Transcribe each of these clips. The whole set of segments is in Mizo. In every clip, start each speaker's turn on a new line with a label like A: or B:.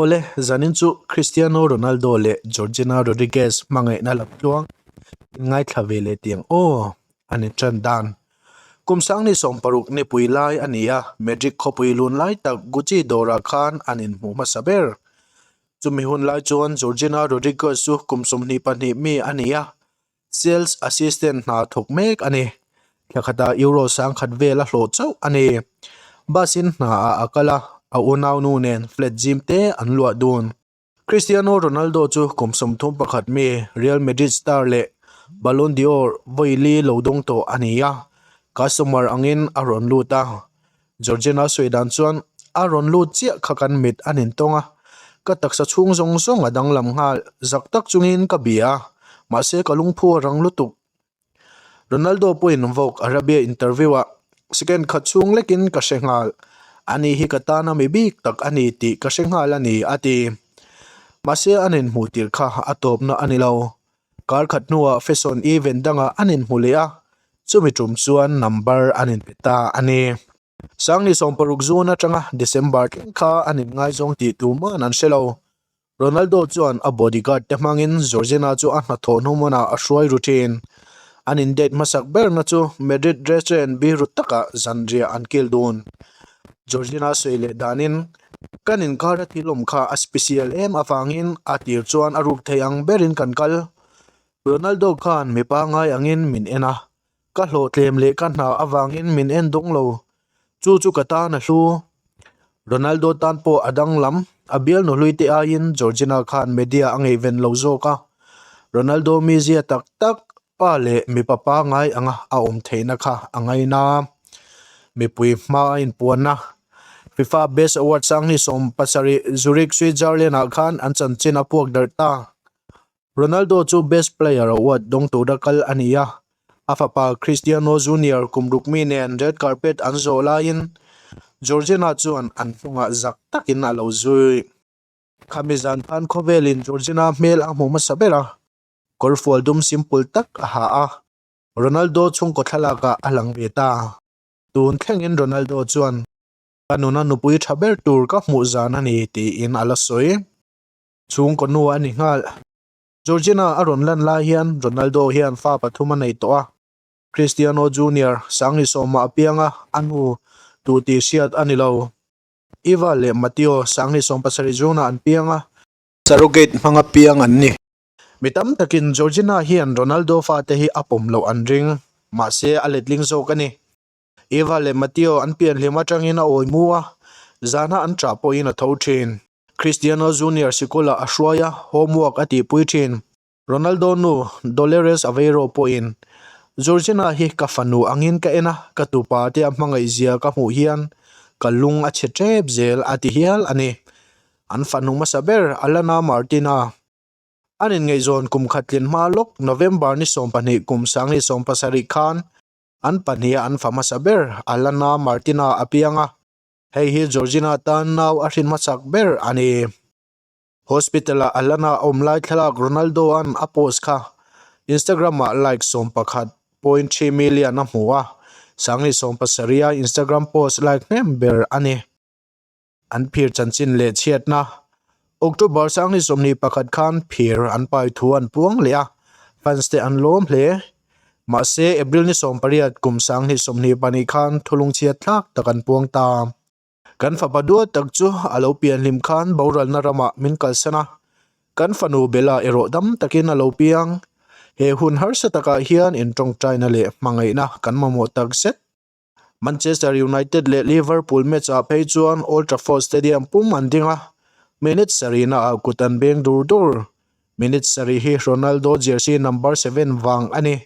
A: Awle, zanin chu Cristiano Ronaldo leh Georgina Rodriguez hmangaihna lam tluang in ngaithla ve leh tiang aw a ni tan dan. Kum sangni 60 nipui lai a ni a, Madrid khawpui lun lai tak Gucci dawrah khan an inhmuh hmasa ber. Chumi hun lai chuan Georgina Rodriguez chu kum 22 mi a ni a, Sales Assistant hna thawk mek a ni. Thla khatah Euro 1000 vel a hlawh chauh a ni. Bus in hna ah a kal a, a unaunu nen flat zim te an luah dun. Cristiano Ronaldo chu kum 31 mi Real Madrid star leh Ballon d'Or vawi li lo dawng tawh a ni a, customer angin a rawn lut a. Georgina sawi dan chuan a rawn lut chiah kha kan mit a nin tawng a, ka taksa chhung zawng zawng a danglam nghal zak tak chungin ka bia a, mahse ka lungphu a rang lutuk. Ronaldo pawhin Vogue Arabia interview ah second khat chhung lekin ka hre nghal, ani hi ka tana mi bik tak a ni tih ka hre nghal a ni a ti. Mahse an inhmuh tir kha a tawpna a ni lo. Kar khat hnuah fashion event dangah an inhmu leh a, chumi tum chuan number an inpe ta a ni. Sangni 60 June atanga December thleng kha an inngaizawng tih tuman an hre lo. Ronaldo chuan a bodyguard te hmangin Georgina chu a hnathawh hnu hmunah a hruai ru thin. An in date hmasak berna chu Madrid restaurant biru takah zanriah an kil dun. Georgina sawi leh danin, Kan inkar a thil awm kha a special em avangin a tir chuan a ruk thei ang berin kan kal. Ronaldo khan mi pangngai angin min en a, ka hlawhtlem leh ka hna avangin min en dawng lo. Chu chu ka tan a hlu. Ronaldo tan pawh a danglam, a bialnu hlui te aiin Georgina khan media a ngaihven lo zawk a. Ronaldo mizia tak tak pa leh mipa pangngai anga a awm theihna kha a ngaina. Mipui hma a inpuanna FIFA Best Award sangni 70 Zurich, Switzerland ah khan an chanchin a puak darh ta. Ronaldo chu Best Player Award dawng tura kal a ni a, a fapa Cristiano Junior kum ruk mi nen red carpet an zawh laiin Georgina chuan an hnungah zak takin a lo zui. Khami zan khan khawvelin Georgina hmel a hmu hmasa ber a, kawrfual dum simple tak a ha a, Ronaldo chhungkaw thlalakah a lang ve ta. Tun thlengin Ronaldo chuan, Ka nuna nupui tha ber tur ka hmuh zan a ni, tiin a la sawi. Chhungkaw nu a ni nghal. Georgina a rawn lan lai hian Ronaldo hian fa pathum a nei tawh a, Cristiano Junior sangni sawmah a piang a, a nu tu tih hriat a ni lo. Iva leh Mateo sangni 70 June-ah an piang a. Surrogate hmanga piang an ni. Mi tam takin Georgina hian Ronaldo fate hi a pawm loh an ring, mahse a letling zawk a ni. Eva leh Mateo an pian hlim atangin a awi mu a, zana an ṭah pawhin a tho ṭhin. Cristiano Junior sikulah a hruai a, homework a tihpui ṭhin. Ronaldo nu Dolores Aveiro pawhin, Georgina hi ka fanu angin ka en a, ka tupa te a hmangaihzia ka hmuh hian ka lung a chhe ṭep zel a ti hial a ni. An fanu hmasa ber Alana Martina. An inngaihzawn kum khat tlin hma lawk November ni 12 kum 2017 khan an pahniha an fa hmasa ber Alana Martina a piang a, hei hi Georgina tan nau a hrin hmasak ber a ni. Hospital-ah Alana a awm lai thlalak Ronaldo-a'n a post kha Instagram-ah like 11.3 million a hmu a, 2017-a Instagram post like hnem ber a ni. An phir chanchin leh chhiatna October 21 khan phir an pai thu an puang leh a, fans te an lawm hle. Mahse April ni 18 kum 2022 khan thulung chhiat thlak tak an puang ta. Kan fapa duat tak chu a lo pian hlim khan boralna ramah min kalsan a, kan fanu Bella erawh dam takin a lo piang. He hun harsa takah hian intawngtaina leh hmangaihna kan mamawh tak zet. Manchester United leh Liverpool match ah phei chuan Old Trafford Stadium pum an ding a, minute sarihna ah kut an beng dur dur. Minute sarih hi Ronaldo jersey number 7 vang a ni.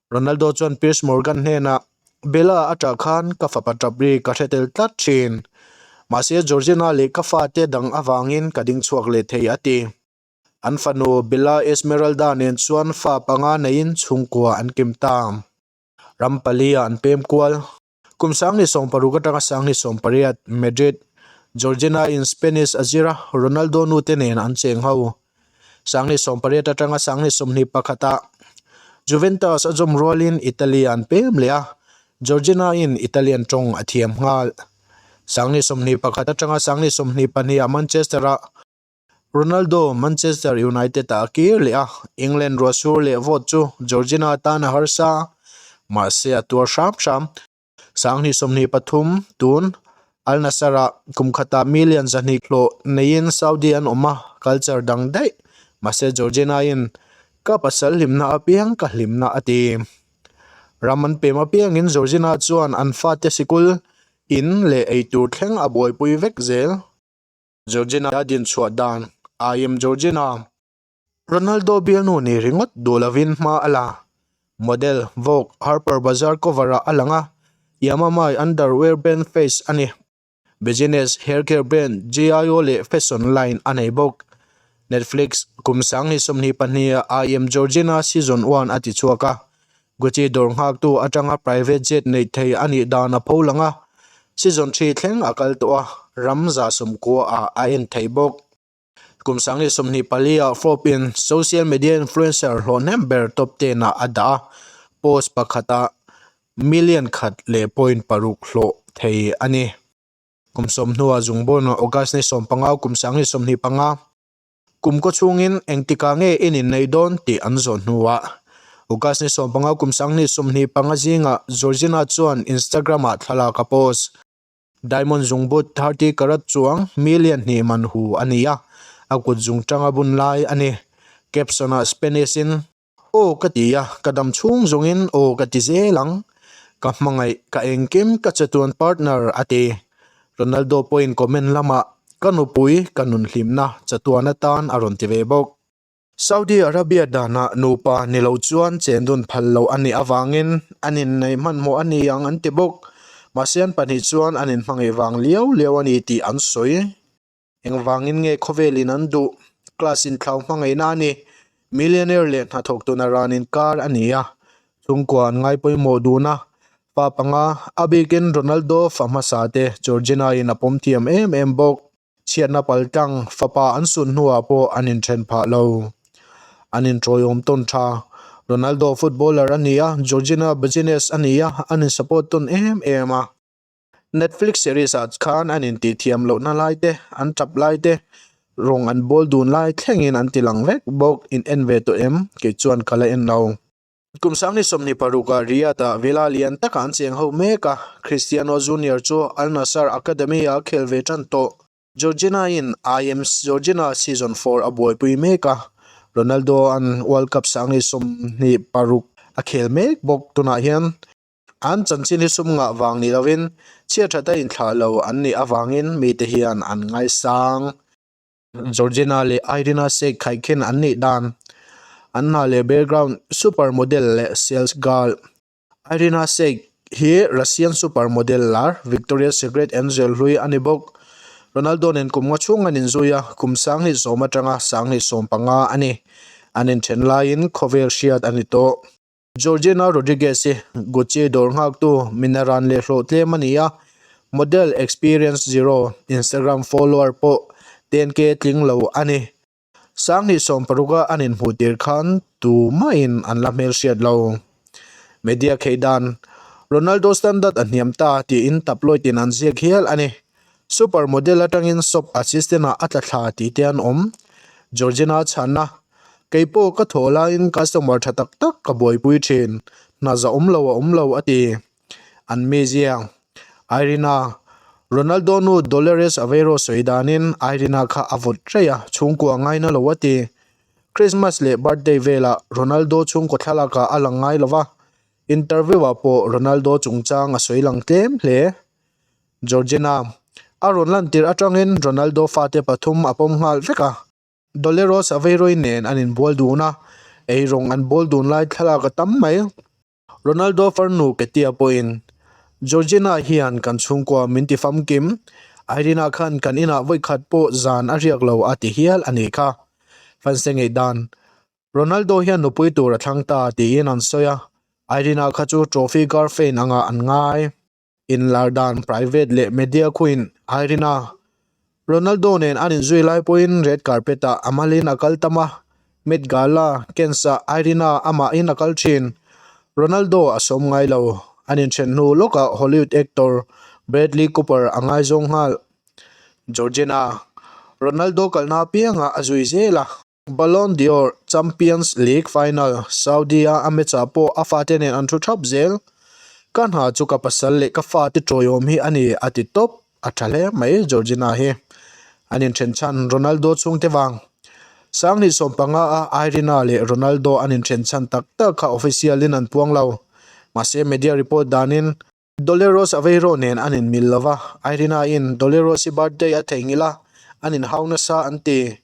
A: Ronaldo chuan Piers Morgan hnenah, Bella a ṭah khan ka fapa ṭap ri ka hre tel tlat ṭhin. Mahse Georgina leh ka fate dang avangin ka ding chhuak leh thei a ti. An fanu Bella Esmeralda nen chuan fa panga neiin chhungkua an kim ta. Ram pali ah an pem kual. Kum 2006 atanga 2008 Madrid, Georgina in Spanish a zir a, Ronaldo nu te nen an cheng ho. 2008 atanga 2021 ah Juventus a zawm rualin Italy ah an pem leh a, Georgina in Italian tawng a thiam nghal. 21 atanga 22 ah Manchester-ah Ronaldo Manchester United-ah a kir leh a, England ruahsur leh vawt chu Georgina tan a harsa, mahse a tuar hram hram. 2023 tun Al Nassr-ah kum khatah million 200 hlawh neiin Saudi an awm a, culture dang daih, mahse Georgina-in ka pasal hlimna apiang ka hlimna a ti. Ram an pem apiangin Georgina chuan an fate sikul, in leh eitur thleng a buaipui vek zel. Georgina a dinchhuah dan, I am Georgina. Ronaldo bialnu ni ringawt duh lovin hma a la. Model, Vogue, Harper Bazaar cover-ah a lang a, Yamamai underwear brand face a ni. Business, hair care brand GIO leh fashion line a nei bawk. Netflix, kum 2022-ah I am Georgina season one a tichhuak a, Gucci dawr nghaktu atanga private jet neih thei a nih dan a pho lang a, season 3 thleng a kal tawh a, ram 90 ah a en thei bawk. Kum 2024 ah Forbes in social media influencer hlawh hnem ber top ten ah a dah a, post pakhatah million khat leh point paruk hlawh thei a ni. Kum sawm hnuah zungbawn August ni 15 kum 2025, Kum kaw chhungin engtikah nge in inneih dawn tih an zawh hnuah August ni 15 kum 2025 zingah Georgina chuan Instagram-ah thlalak a post. Diamond zungbut 30 karat chuang million hnih man hu a ni a, a kut zungtang a bun lai a ni. Caption-ah Spanish-in, Aw ka ti a, ka dam chhung zawngin aw ka ti zel ang. Ka hmangaih, ka engkim, ka chatuan partner, a ti. Ronaldo pawhin comment lamah, Ka nupui, ka nunhlimna, chatuan atan a rawn ti ve bawk. Saudi Arabia danah nupa ni lo chuan chendun phal loh a nih avangin an inneih hmanhmawh a ni ang an ti bawk. Mahse an pahnih chuan an inhmangaih vang liau liau a ni tih an sawi. Engvangin nge khawvelin an duh? Class inthlau hmangaihna a ni. Millionaire leh hnathawk tuna ran inkar a ni a, chhungkua an ngai pawimawh dun a. Fa panga, a bikin Ronaldo fa hmasa te Georgina in a pawm thiam em em bawk. Chhiatna paltlang, fapa an sun hnuah pawh an inthen phah lo. An inṭawiawm tawn ṭha. Ronaldo footballer a ni a, Georgina business a ni a, an insupport tawn em em a. Netflix series ah khan an intih thiam lohna lai te, an tap lai te, rawng an bawl dun lai thlengin an ti lang vek bawk. In en ve tawh em? Kei chuan ka la en lo. Kum 2026 ah Riyadh ah villa lian takah an cheng ho mek a, Cristiano Junior chu Al Nassr Academy ah a khel ve tan tawh. Georgina in I am Georgina season 4 a buaipui mek a, Ronaldo an World Cup 2026 a khel mek bawk tunah hian. An chanchin hi sum ngah vang ni lovin chhiat that a inthlah lo an nih avangin mite hian an ngaisang. Georgina leh Irina Shayk khaikhin an nih dan, an hna leh background, super model leh sales girl. Irina Shayk hi Russian super model lar Victoria's Secret angel hlui a ni bawk. Ronaldo nen kum nga chhung an inzui a, kum 2010 atanga 2015 a ni. An inthen laiin khawvel hriat a ni tawh. Georgina Rodriguez hi Gucci dawr nghaktu minaran leh hlawh tlem a ni a, model experience zero, Instagram follower pawh 10K tling lo a ni. 2016 a an inhmuh tir khan tumahin an la hmelhriat lo. Media khei dan, Ronaldo standard a hniam ta tiin tabloid in an ziak hial a ni. Super model atangin shop assistant ah a tla thla tih te an awm. Georgina chhanna, Kei pawh ka thawh laiin customer tha tak tak ka buaipui thin, hna za awm lo a awm lo a ti. An mizia, Irina, Ronaldo nu Dolores Aveiro sawi danin Irina kha a vawt rei a, chhungkua ngaina lo a ti. Christmas leh birthday velah Ronaldo chhungkaw thlalakah a lang ngai lo va, interview ah pawh Ronaldo chungchang a sawi lang tlem hle. Georgina, a rawn lantir atangin Ronaldo fate pathum a pawm nghal vek a. Doleros Aveiroi nen an inbual dun a, eirawng an bawl dun lai thlalak a tam mai. Ronaldo farnu Ketia pawhin, Georgina hian kan chhungkua min ti famkim, Irina khan kan inah vawikhat pawh zan a riak lo a ti hial a nih kha. Fanse ngaihdan, Ronaldo hian nupui tur a thlang ta tiin an sawi a, Irina kha chu trophy girlfriend angah an ngai. Inlar dan private leh media khuin Irina Ronaldo nen an inzui lai pawhin red carpet ah a malin a kal tam a, Met Gala, Cannes ah Irina amahin a kal thin. Ronaldo a sawm ngai lo. An inthen hnu lawkah Hollywood actor Bradley Cooper a ngaizawng nghal. Georgina, Ronaldo kalna apiangah a zui zel a. Ballon d'Or, Champions League final, Saudi-a a match-ah pawh a fate nen an thu thap zel. Ka hna chu ka pasal leh ka fate tawiawm hi a ni, a ti tawp. A tha hle mai Georgina hi. An inthen chhan Ronaldo chhungte vang. Sanghnih sawmpanga a Irina leh Ronaldo an inthen chhan tak tak kha official-in an puang lo. Mahse media report danin Doleros Aveiro nen an inmil lo va, Irina-in Doleros-i birthday a theihnghilh a, an inhau nasa an ti.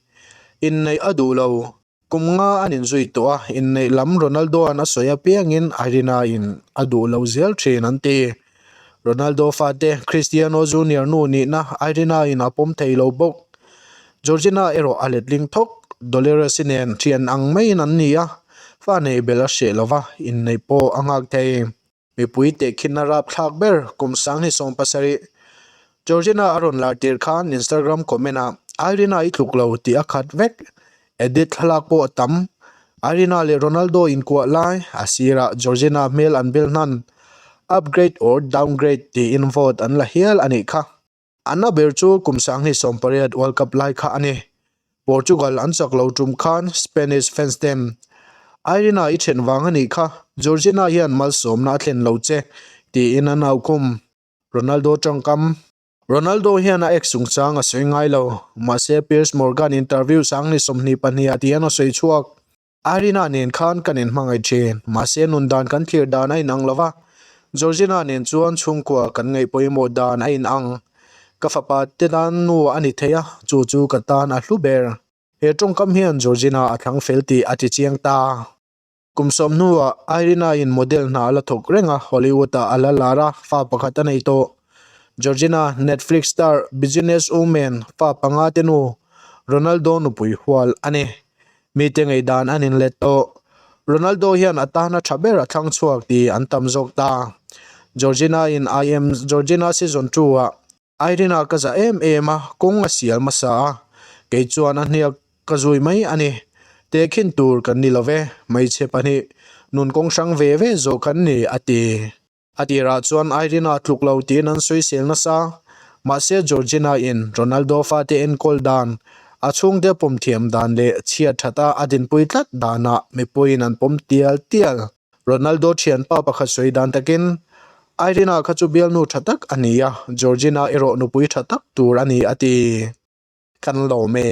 A: Inneih a duh lo. Kum nga an inzui tawh a, inneih lam Ronaldo-a'n a sawi apiangin Irina-in a duh lo zel thin an ti. Ronaldo fate Cristiano Junior nu nihna Irina-in a pawm thei lo bawk. Georgina erawh a letling thawk. Doleros-i nen thian ang maiin an ni a, fa neih belh a hreh lo va, inneih pawh a nghak thei. Mipui tehkhinna rapthlak ber kum 2017 Georgina a rawn lar tir khan Instagram comment ah Irina i tluk lo tih a khat vek. Edit thlalak pawh a tam. Irina leh Ronaldo inkuah lai a sirah Georgina hmel an bel hnan. Upgrade or downgrade tiin vote an la hial a nih kha. A na ber chu kum 2018 World Cup lai kha a ni. Portugal an chak lo tum khan Spanish fans ten, Irina i then vang a nih kha, Georgina hian malsawmna a thlen lo che, tiin an aukhum. Ronaldo tawngkam. Ronaldo hian a ex chungchang a sawi ngai lo. Mahse Piers Morgan interview 2022 ah tihian a sawi chhuak. Irina nen khan kan inhmangaih thin, mahse nun dan kan thlir dan a inang lo va, Georgina nen chuan chhungkua kan ngaih pawimawh dan a inang. Ka fapa te tan nu a ni thei a, chu chu ka tan a hlu ber. He tawngkam hian Georgina a thlang fel tih a ti chiang ta. Kum sawm hnuah Irina-in model hna a la thawk reng a, Hollywood-ah a la lar a, fa pakhat a nei tawh. Georgina, Netflix star, business woman, fa panga te nu, Ronaldo nupui hual a ni. Mite ngaihdan an inlet tawh. Ronaldo hian a tahna tha ber a thlang chhuak tih an tam zawk ta. Georgina in I am Georgina season 2 ah Irina ka za em em a, kawng a sial hmasa a, kei chuan a hniak ka zui mai a ni. Tehkhin tur kan ni lo ve, hmeichhe pahnih nun kawng hrang ve ve zawh kan ni, a ti. A tirah chuan Irina tluk lo tiin an sawisel nasa. Mahse Georgina in Ronaldo fate enkawl dan, a chhungte pawm thiam dan leh chhiat thata a dinpui tlat danah mipuiin an pawm tial tial. Ronaldo thianpa pakhat sawi dan takin, Irina kha chu bialnu tha tak a ni a, Georgina erawh nupui tha tak tur a ni a ti. Kan lawm e.